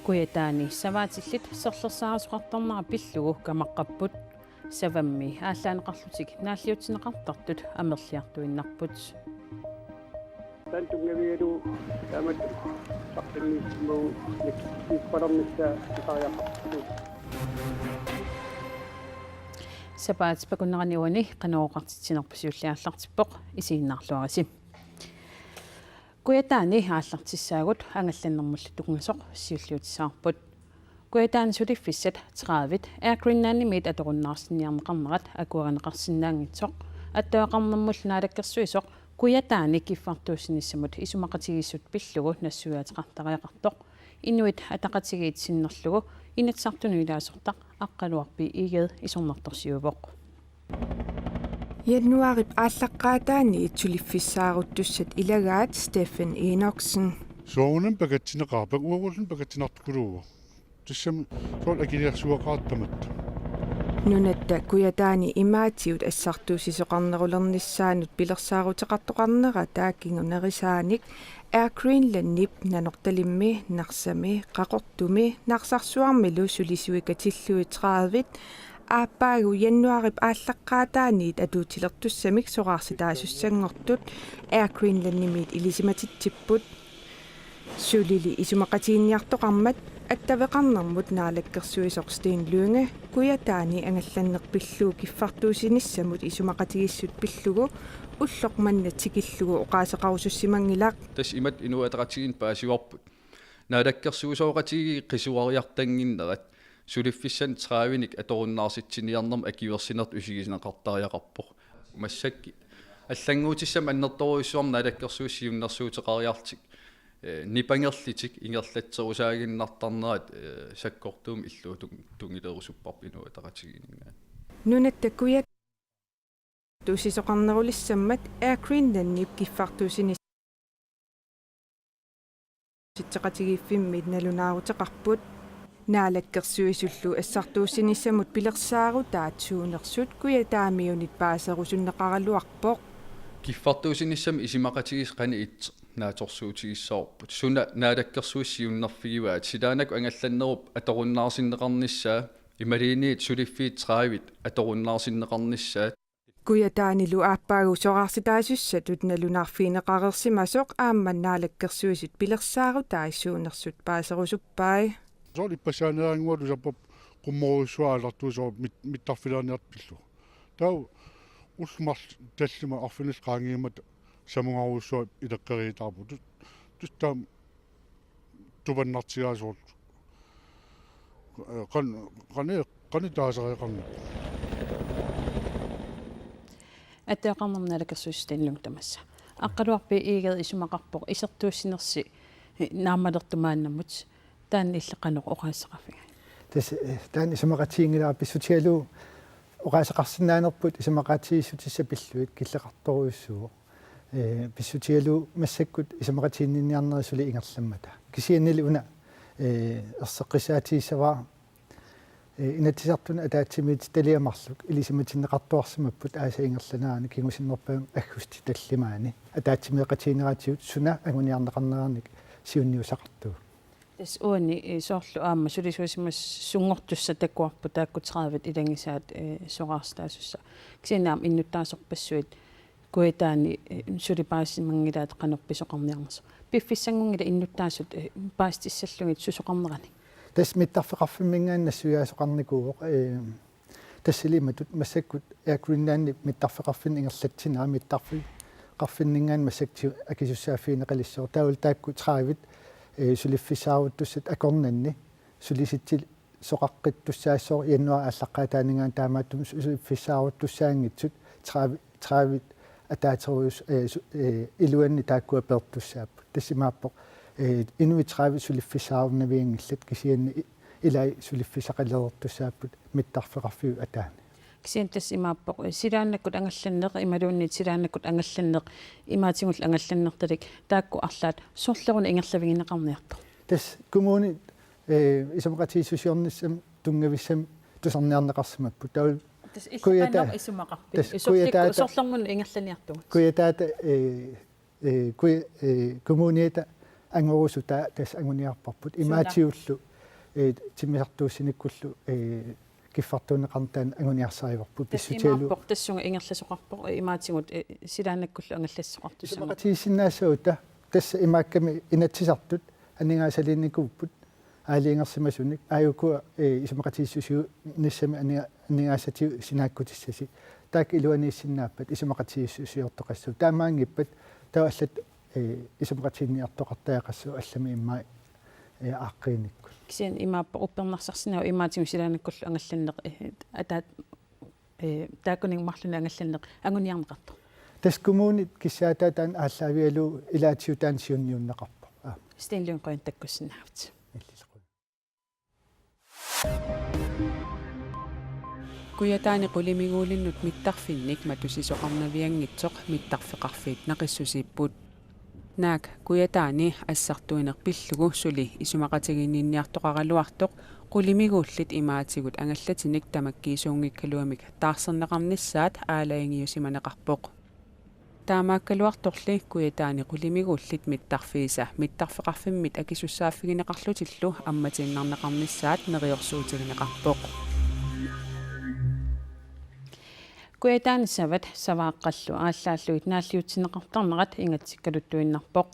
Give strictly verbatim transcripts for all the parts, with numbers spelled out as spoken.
Kujataani savaatillit serlersaarisoqartarnera pillugu kamaqqapput. Savammi aallaaneqarlutik naalliutsinneqartartut amerliartuinnarput. Taanna tunngavigalugu taamatut saqqummiussimagu nikippalernissaa pisariaqarpugut. Sapaatip akunnerani uani Qanoq oqartitsinerput siulliit aallartippoq, isiginnaarluarisi. Kujataani aallartissaagut angallannermullu tunngasoq siulliutissavarput. Kujataani suliffissat tredive Air Greenlandimiit atorunnaarsinniarneqarnerat akuerineqarsinnaanngitsoq attaveqarnermullu naalakkersuisoq Kujataani kiffartuussinissamut isumaqatigiissut pillugu nassuiaateqartariaqartoq Inuit Ataqatigiit sinnerlugu Inatsisartunut ilaasortaq Aqqaluaq B. Egede isornartorsiuvoq. Januaarip aallaqqaataaniit suliffissaaruttussat ilagaat Steffen Enoksen. Soorunami pakatsineqarpoq, uagullu pakatsinartukuluuvoq. Tassami soorlu akiliarsuaqaartamatta. Nunatta Kujataani imaatigut assartuussisoqarnerulernissaanut pilersaaruteqartoqarnerata kingunerisaanik Air Greenlandip Nanortalimmi, Narsami, Qaqortumi, Narsarsuarmilu sulisuit katillugit tredive aappaagu januaarip aallaqqaataaniit atuutilertussamik soraarsitaasussanngortut Air Greenlandimiit ilisimatitsipput. Sulili isumaqatiginninniartoqarmat attaveqarnermut naalakkersuisoq Steen Lynge Kujataani angallanneq pillugu kiffartuussinissamut isumaqatigiissut pillugu ulloq manna tikillugu oqaaseqarusussimanngilaq. Tassa imatut Inuit Ataqatigiinni paasivarput: naalakkersuisooqatigiit qisuariartannginnerat suliffissanik tredivenik atorunnaarsitsiniarnermut akuersinertut isigineqartariaqarpoq. Massakkut allannguutissamik annertoorujussuarmik naalakkersuisut siunnersuuteqariarlutik, eh, nipangerlutik ingerlatserusaaginnartarnerat, eh, sakkortuumik illuatungilerusupparput Inuit Ataqatigiinninngaanniit. Nunatta Kujataani atuutilertussasoqarnerulissammat Air Greenlandip kiffartuussinis- -sitseqatigiiffimmiit nalunaaruteqarput. Naalakkersuisullu assartuussinissamut pilersaarutaat suunersut Kujataamiunit paaserusunneqaraluarpoq. Kiffartuussinissamut isumaqatigiissut qanoq ittoq naatsorsuutigissavarput. Suna naalakkersuisut siunnerfigivaat, silaannakkut angallannerup atorunnaarsinneqarnissaa imaluunniit suliffiit tredive atorunnaarsinneqarnissaat. Kujataanilu aappaagu soraarsitaasussatut nalunaarfigineqareersimasoq aamma naalakkersuisut pilersaarutai suunersut paaserusuppai. Soorlu ippassaaneeraanngualu sappat qummorujussuaq aallartuusoq mit-, mittarfilaarniartut pillugu. Taava ullut marluk tallimat arfineq-marluk qaangiummata samungarujussuaq ileqqeriitaarput. Tus-, tassa taama tupannartigaasoorlu. Qan-, qani-, qanoq taasareqarneq. Attaveqarnermut naalakkersuisoq Steen Lynge tamassa. Aqqaluaq B. Egede isumaqarpoq isertuussinersi naammalertumaannamut, taanna illit qanoq oqaaseqarfigaat? Tassa, eh, taanna isumaqatiginngilara, pissutigalugu oqaaseqarsinnaanerput isumaqatigiissutissat pillugit killeqartorujussuuvoq. Eh, pissutigalugu massakkut isumaqatiginninniarnerit suli ingerlammata. Kisiannili una, eh, erseqqissaatigissavara, eh, Inatsisartuni ataatsimiititaliat marluk ilisimatinneqartuarsimapput aasap ingerlanerani kingusinnerpaamik aggustip tallimaani ataatsimeeqatigineratigut suna anguniarneqarneranik siunniussaqartugut. Tassa uani, eh, soorlu aamma sulisuusimassunngortussat takuarput taakku tredive ilagisaat, eh, soraarsitaasussat. Kisianni aamma innuttaasorpassuit Kujataani, eh, suli paasimanngilaat qanoq pisoqarniarnersoq. Piffissanngunngilaq innuttaasut, eh, paasitissallugit susoqarneranik? Tassa mittarfeqarfimminngaanniit nassuiaasoqarnikuuvoq, eh, tassali imatut massakkut Air Greenlandip mittarfeqarfinni ingerlatsineraa mittarfeqarfinninngaanniit massakkut ti-, akisussaaffigineqalissaaq. Taavalu taakku tredive, eh, suliffissaaruttussat akornanni sulisitsisoqaqqittussaassooq januaarip aallaqqaataaninngaanniit, taamaattumik suliffissaaruttussaanngitsut tredive, tredive ataaseruis-, eh, su-, eh, iluanni taakkua peertussaapput. Tassa imaappoq, eh, inuit tredive suliffissaarunnavianngillat, kisianni i-, ilai suliffissaqalereertussaapput mittarfeqarfiup ataani. Kisianni tassa imaappoq, eh, silaannakkut angallanneq imaluunniit silaannakkut angallanneq imaatigullu angallannertalik taakku arlaat sorleruna ingerlavigineqarniartoq? Tassa kommunit, eh, isumaqatigiissusiornissami tunngavissami tusarniarneqarsimapput. Taava tassa illit Kujata-, qanoq isumaqarpit? Tassa Sorlikku-, Kujataata-, sorlermut ingerlaniartugut. Kujataata, eh, eh, kuj-, eh, kommuniata angorusutaa tassa anguniarparput. Suna? Imaatigullu ee, timmisartuussinikkullu, ee, kiffartuunneqarneq taanna anguniarsarivarput. Tassa pissutigalugu imaappoq tassunga ingerlasoqarpoq, ee, imaatigut, ee, silaannakkullu angallassisoqartussaammat. Isumaqatigiissinnaassagutsigu tassa imaakkami Inatsisartut aningaasaliinnikuupput aalajangersimasunik, aajuku, ee, isumaqatigiissusiunissamik aninga-, aningaasatigut sinaakkutissasi. Taakku iluaniissinnaappat isumaqatigiissusiortoqassaaq. Taamaanngippat taava allat, ee, isumaqatiginninniartoqartariaqassaaq allamik immaqa, ee, aaqqiinikkut. Kisianni imaappoq uppernarsarsinnaasoq imaatigut silaannakkullu angallanneq, ee, ataat, ee, taakkuninnga marlunnik angallanneq anguniarneqartoq. Tassa kommunit kissaataat taanna aallaavigalugu ilaatigut taanna siunniunneqarpoq. Aa. Sten Lund, qujanaq takkussinnaavutit. Illillu qujanaq. Kujataani qulimiguulinnut mittarfinnik matusisoqarnavianngitsoq mittarfeqarfiit naqissusiipput. Naak Kujataani assartuineq pillugu suli isumaqatiginninniartoqaraluartoq qulimiguullit imaatigut angallatinik tamakkiisuunngikkaluamik taarserneqarnissaat aalajangiusimaneqarpoq. Taamaakkaluartorli Kujataani qulimiguullit mittarfiisa mittarfeqarfimmit akisussaaffigineqarlutillu ammatiinnarneqarnissaat neriorsuutigineqarpoq. Kujataani savat savaaqqallu aallaallugit naalliutsinneqartarnerat ingatsikkaluttuinnarpoq.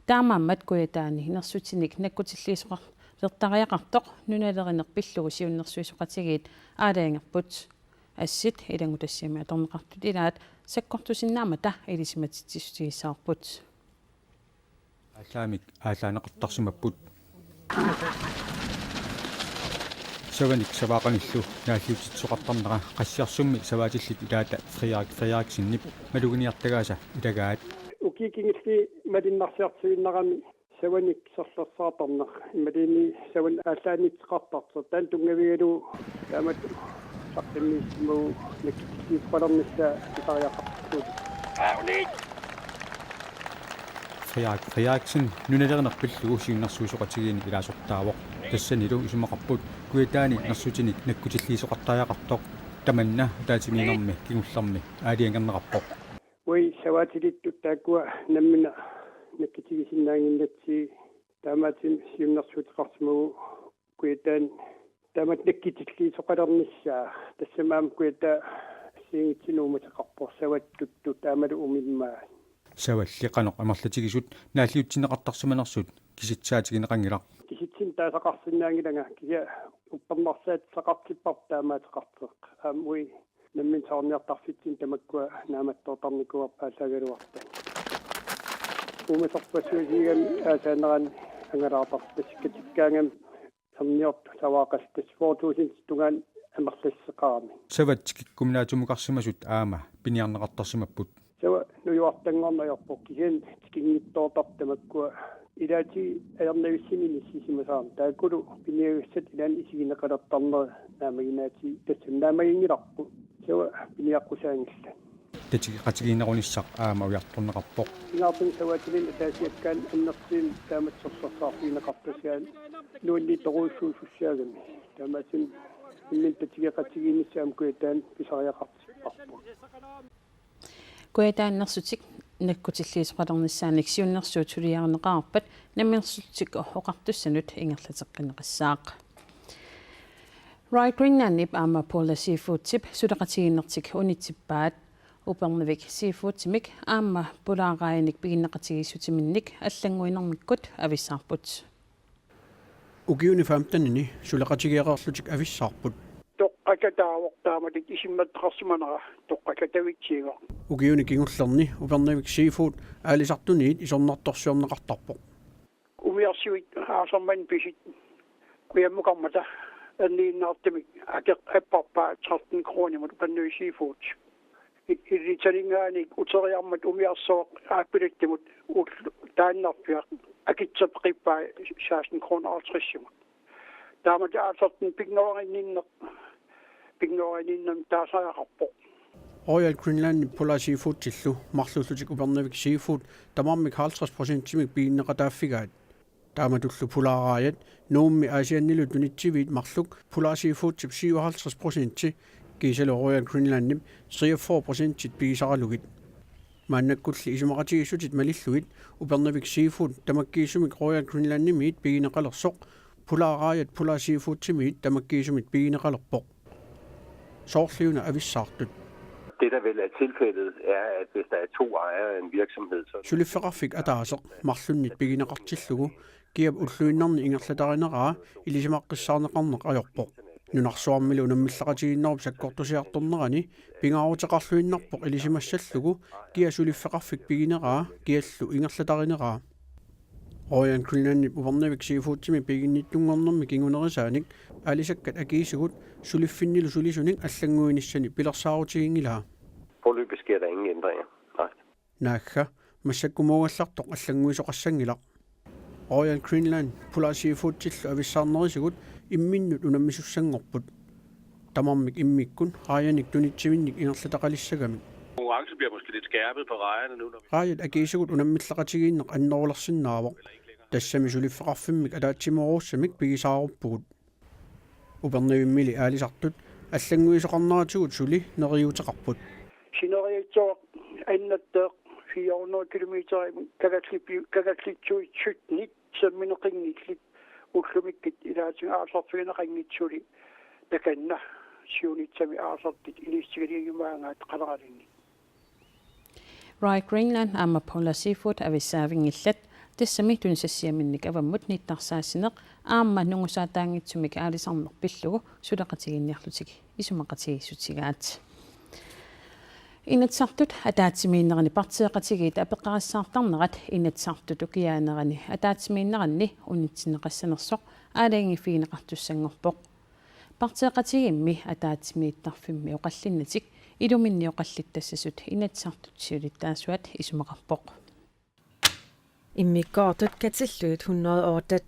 Taamaammat Kujataani nersutinik nakkutilliisoqartariaqartoq nunalerineq pillugu siunnersuisoqatigiit aalajangerput. Assit ilanngutassiami atorneqartut ilaat sakkortusinnaammata ilisimatitsissutigissavarput. Aallaamik aallaaneqartarsimapput. Savanik savaaqanillu naalliutsitsisoqartarnera qassiarsummi savaatillit ilaata Frederik Frederiksenip maluginiartagaasa ilagaat. Ukiut kingulliit malunnarsiartuinnarami savanik serlersaartarneq. Imaluunniit savanik aallaaniittoqartartoq. Taanna tunngavigalugu taamatut saqqummiussimavugut nakkutilliisoqalernissaa pisariaqarpugut. Frederik Frederiksen nunalerineq pillugu siunnersuisoqatigiinni ilaasortaavoq. Tassanilu isumaqarput Kujataani nersutinik nakkutilliisoqartariaqartoq. Tamanna ataatsimiinnermi kingullermi aalajangerneqarpoq. Uagut savaatilittut taakkua nammineq nakkutigisinnaannginnatsigit, taamaattumik siunnersuuteqarsimavugut Kujataani taamatut nakkutilliisoqalernissaa. Tassami aamma Kujataa assigiinngitsunik uumateqarpoq, savat tuttut aammalu umimmaat. Savalli qanoq amerlatigisut naalliutsinneqartarsimanersut kisitsaatigineqanngilaq. Kisitsisinnik taasaqarsinnaanngilanga, kisianni uppernarsaassaqartipparput taamaateqartoq. Aamma uagut nammineq saarniartarfitsinnut tamakkua naammattoortarnikuuarput aallaavigaluartut. Uumasorpassuit isigigamik aasaanerani angalaartarput, tassa katikkaangami erniortut savaaqqallit, tassa fyrre tusind tungaanut amerlassuseqarami. Savat tikikkuminaatsumukarsimasut aamma piniarneqartarsimapput. Savat nujuartanngorneq ajorpoq, kisianni tikinngitsoortartut tamakkua ilaatigut ajornavissunik inissisimasarami. Taakkulu piniagassat ilaanni isigineqalertarneri naammaginaatigit, tassami naammaginngilarput. Savat piniaqqusaanngillat. Tatigeqatigiinnerunissaq aamma ujartorneqarpoq. Pingaartumik savaatilinnut ataasiakkaanut annertuumik taamatut serlersaarfigineqartut, kisianni nuanniitsorujussuusussaagami. Taamaattumik imminut tatigeqatigiinnissaa aamma Kujataani pisariaqartipparput. Kujataani nersutit nakkutilliisoqalernissaannik siunnersuut suliarineqarpat Namminersorlutik Oqartussanut ingerlateqqinneqassaaq. Royal Greenlandip aamma Polar Seafoodip suleqatigiinnertik unitsippaat. Upernavik Seafoodimik aamma pulaaraajanik piginneqatigiissutiminnik allannguinermikkut avissaarput. Ukiuni femtenini suleqatigeereerlutik avissaarput. Toqqakataavoq taamatut isummertaqarsimanera, toqqakatavitsiivoq. Ukiuni kingullerni Upernavik Seafood aalisartuniit isornartorsiorneqartarpoq. Umiarsuit aasarmanna pisut kujammukarmata erniinnaartumik akeq apparpaa tretten kronimut Upernavik Seafood. Ilitsalingaani uteriarmat umiarsuaq aappilattumut ulloq taannarpiaq akitseqqippaa seksten kroner halvtredsimut. Taamatut aalisartuni pinngoriinninneq, pinngoriinninnermik taasariaqarpoq. Royal Greenlandip Polar Seafoodillu marluullutik Upernavik Seafood tamarmik halvtreds procentimik piginneqataaffigaat. Taamatullu pulaaraajat Nuummi Aasiannilu tunitsiviit marluk Polar Seafoodip syvoghalvtreds procenti kiisalu Royal Greenlandip treogfyrre procentit pigisaralugit. Maannakkulli isumaqatigiissutit malillugit Upernavik Seafood tamakkiisumik Royal Greenlandimiit pigineqalersoq Polar Raajat Polar Seafoodimiit tamakkiisumik pigineqalerpoq. Soorliuna avissaartut. Det, der vel er tilfældet, er, at hvis der er to ejere af en virksomhed, så... Suliffeqarfik ataaseq marlunnit pigineqartillugu kiap ulluinnarni ingerlatarineraa ilisimaqqissaarneqarneq ajorpoq. Nunarsuarmilu unammilleqatigiinnerup sakkortusiartornerani pingaaruteqarluinnarpoq ilisimassallugu kia suliffeqarfik pigineraa kiallu ingerlatarineraa. Royal Greenlandip Upernavik Seafoodimi piginnittunngornermi kingunerisaanik aalisakkat akiisugut suliffinnilu sulisunik allannguinissani pilersaarutiginngilaa. Forløbig sker der ingen ændringer. Nej. Naagga massakkumuugallartoq allannguisoqassanngilaq. Royal Greenland Polar Seafoodillu avissaarnerisigut imminnut unammisussanngorput. Tamarmik immikkut raajanik tunitsivinnik ingerlataqalissagamik. Konkurrencen bliver måske lidt skærpet på rejerne nu, når vi... Raajat akiisugut unammilleqatigiinneq annerulersinnaavoq. Tassami suliffeqarfimmik ataatsimoorussamik pigisaaruppugut. Upernavimmili aalisartut allannguisoqarneratigut suli neriuuteqarput. Sineriatsoq annattaq fire hundrede kilometer kagallipi-, kagallitsuit syttenit sammineqanngillat ullumikkut ilaatigut aalisarfigineqanngitsut suli takanna siunissami aalisartut inissigalugit maangaat qaleralugit. Royal Greenland aamma Polar Seafood avissaavinngillat, tassami tunisassiaminnik avammut nittarsaassineq aamma nungusaataanngitsumik aalisarneq pillugu suleqatigiinniarlutik isumaqatigiissutigaat. Inatsisartut ataatsimiinnerani partiiqatigiit apeqqarissaartarnerat Inatsisartut ukiaanerani ataatsimiinneranni unitsinneqassanersoq aalajangiiffigineqartussanngorpoq. Partiiqatigiimmi ataatsimiittarfimmi oqallinnatik iluminni oqallittassasut Inatsisartut siulittaasuat isumaqarpoq. Immikkoortut katillugit hundrede otte.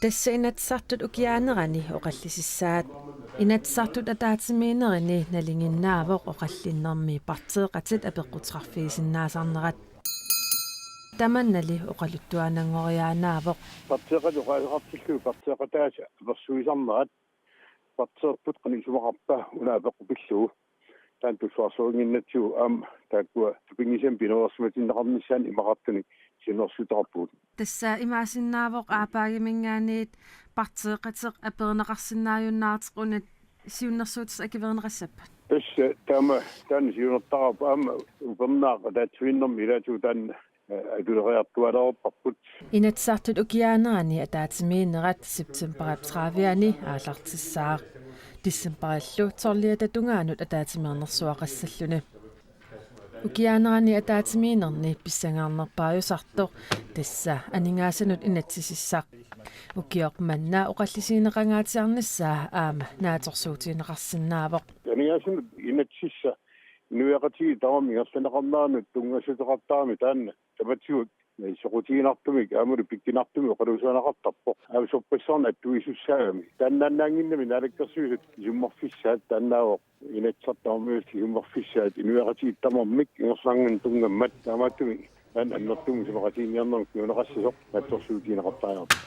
Tassa Inatsisartut ukiaanerani oqallisissaat. Inatsisartut ataatsimiinnerini nalinginnaavoq oqallinnermi partiiqatit apeqqutissarfigisinnaasarnerat. Tamannali oqaluttuaannanngoriaannaavoq. Partiiqatit oqaaseqartillugu partiiqataasa apersuisarnerat. Partiipput qanoq isumaqarpa una apeqqut pillugu. Taanna tusarsuarinnginnatsigu aamma taakkua tupinngisamik pinaveersimatinneqarnissaannik imaqartunik siunnersuuteqarpugut. Tassa imaassinnaavoq aappaagaminngaanniit partiiqateq aperineqarsinnaajunnaartoq una siunnersuutit akuerineqassappat? Tassa taama taanna siunertaqarpoq aamma upernaaq ataatsimiinnermi ilaatigut taanna atuleriartuaalereerparput. Inatsisartut ukiaanerani ataatsimiinnerat septemberip tredive-ani aallartissaaq. Decemberillu tolviata tungaanut ataatsimeernersuaqassalluni. Ukiaanerani ataatsimiinnerni pissanganarnerpaajusartoq tassa aningaasanut inatsisissaq. Ukioq manna oqallisigineqangaatsiarnissaa aamma naatsorsuutigineqarsinnaavoq. Aningaasanut inatsisissaq inuiaqatigiit tamarmik ingerlanneqarneranut tunngassuteqartarami taanna tamatigut soqutiginartumik aammalu pikkunartumik oqaluuserineqartarpoq. Aamma sorpassuarnik attuisussaagami. Taannaannaanngimmat naalakkersuisut isummerfissaat taannaavoq Inatsisartut tamarmiullutik isummerfissaat inuiaqatigiit tamarmik ingerlaannaq tunngammat taamaattumik taanna annertuumik isumaqatigiinniarnerup kinguneqassasoq naatsorsuutigineqartariaqarpoq.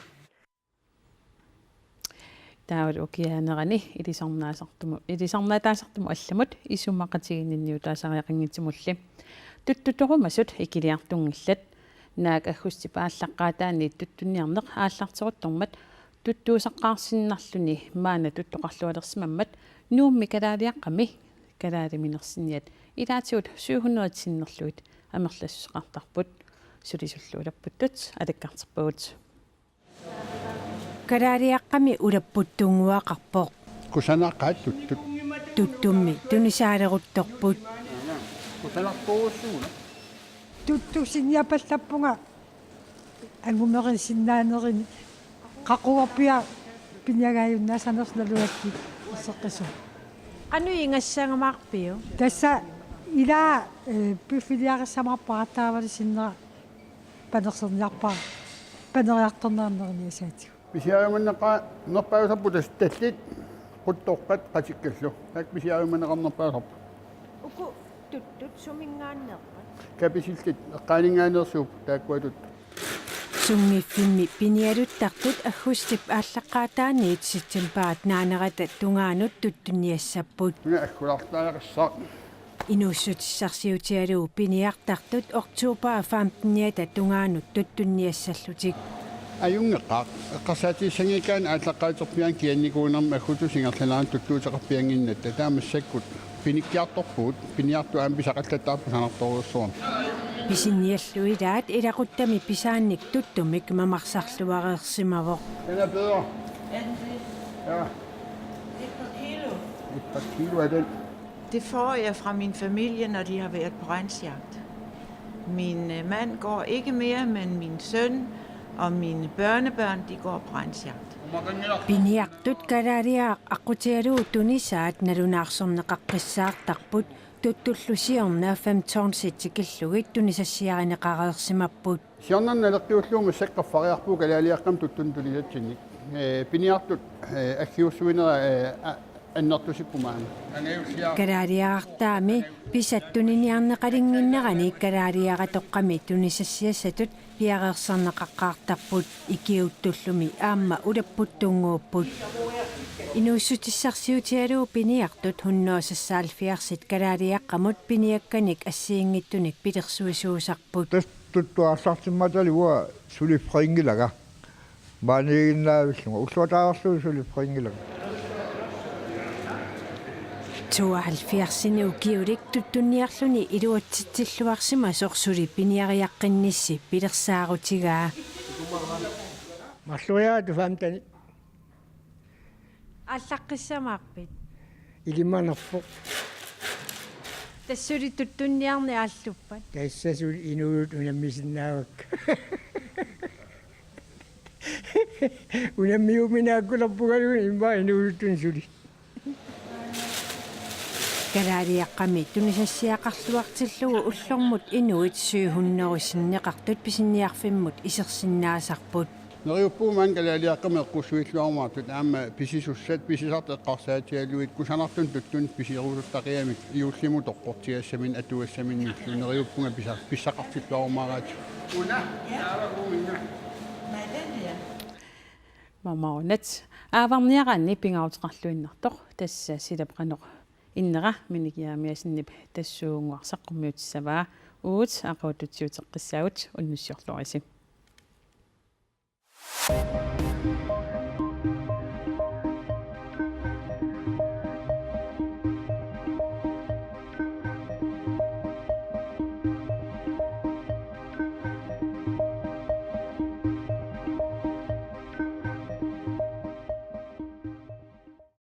Taavalu ukiaanerani ilisarnaasartumut, ilisarnaataasartumut allamut isumaqatigiinniutaasariaqanngitsumulli. Tuttutorumasut ikiliartunngillat. Naak aggustip aallaqqaataaniit tuttunniarneq aallarteruttormat tuttuusaqqaarsinnarluni maanna tuttoqarlualersimammat Nuummi kalaaliaqqami kalaaliminersinniat ilaatigut syv hundrede sinnerlugit amerlassuseqartarput. Sulisullu ulapputtut alakkarterpagut. Kalaaliaqqami ulapput tunnguaqarpoq. Kusanaqaat tuttut. Tuttummi tunisaaleruttorput. Tuttusinniapallappunga angumerisinnaanerinni qaqugupiaq piniagaajunnaassanersoq nalugakkit iseqqisoq. Qanoq ingassagamaarpiuk? Tassa ilaa, eh, piffiliarissamaarpara taavalu sinnera panerserniarpara, paneriartornerani asaatigut. Pisiariumanneqarnerpaasarput tassa tallit quttoqqat qatikkallu. Taakku pisiariumanneqarnerpaasarput. Uku tuttut suminngaanneerpat? Kapisillit eqqaaninngaanneersuupput taakkua tuttut. Sunngiffimmi pinialuttartut aggustip aallaqqaataaniit septemberip naanerata tungaanut tuttunniassapput. Una aggulartariaqassaaq. Inuussutissarsiutigalugu piniartartut oktober femten-iata tungaanut tuttunniassallutik. Ajunngeqaaq, eqqarsaatigissanngikkaanni aallaqqaaterpiaani kianikuunermi aggutut ingerlanerani tuttuuteqarpiannginnatta, taava massakkut pinikkiartorpugut, piniartut aamma pisaqallattaarput sanartorujussuarmik. Pisiniallu ilaat ilaquttami pisaannik tuttumik mamarsarluareersimavoq. Den er bedre. Ja. Et par kilo af den. Det får jeg fra min familie, når de har været på ranchjagt. Min øh, mand går ikke mere, men min søn og mine børnebørn, de går på ranchjagt. Piniartut kalaaliaat aqqutigalugu tunisaat nalunaarsorneqaqqissaartarput, tuttullu siorna fem tonsit tikillugit tunisassiarineqareersimapput. Siornanut naleqqiullugu massakkut qaffariarpugut kalaaliaqqamik tuttunik tunisatsinnik. Ee, piniartut, ee, aggiussuinera, ee, a-, annertusipput maani. Kalaaliagartaami pisat tuniniarneqalinnginnerani kalaaliaratoqqami tunisassiassatut piareersarneqaqqaartarput, ikiuuttullumi aamma ulapputtunnguupput. Inuussutissarsiutigalugu piniartut hundrede seksoghalvfjerdsit kalaaliaqqamut piniakkanik assigiinngitsunik pilersuisuusarput. Tassa tuttuarsartimmataliua suliffeqanngilanga. Maaniiginnaavillunga ulluataavarlugu suliffeqanngilanga. Tooghalvfjerdsini ukiulik tuttunniarluni iluatsitsilluarsimasoq suli piniariaqqinnissi pilersaarutigaa. Marloriaatut femten. Aallaqqissamaarpit? Ilimanarpoq. Tassa suli tuttunniarneq aalluppat? Tassa suli inuusuttut unammisinnaavakka. Unammiuminaakkulerpungaluunniit immaqa inuusuttuni suli. Kalaaliaqqami tunisassiaqarluartillugu ullormut inuit syv hundrede sinneqartut pisiniarfimmut isersinnaasarput. Neriuppugut maani kalaaliaqqamik eqqussuilluarumaartut aamma pisisussat, pisisartut eqqarsaatigalugit kusanartumik tuttunik pisiuteqqigamik juullimut toqqortigassaminnik atugassaminnullu. Neriuppunga pisa-, pissaqartilluarumaaraat. Una, taava uunga. Mamaunat aavarniaraanni pingaaruteqarluinnartoq, tassa silap qanoq innera Minik Jeremiassenip tassuugunnguaq saqqummiutissavaa. Uagut aqaguttuuteqqissaagut, unnussiorluarisi.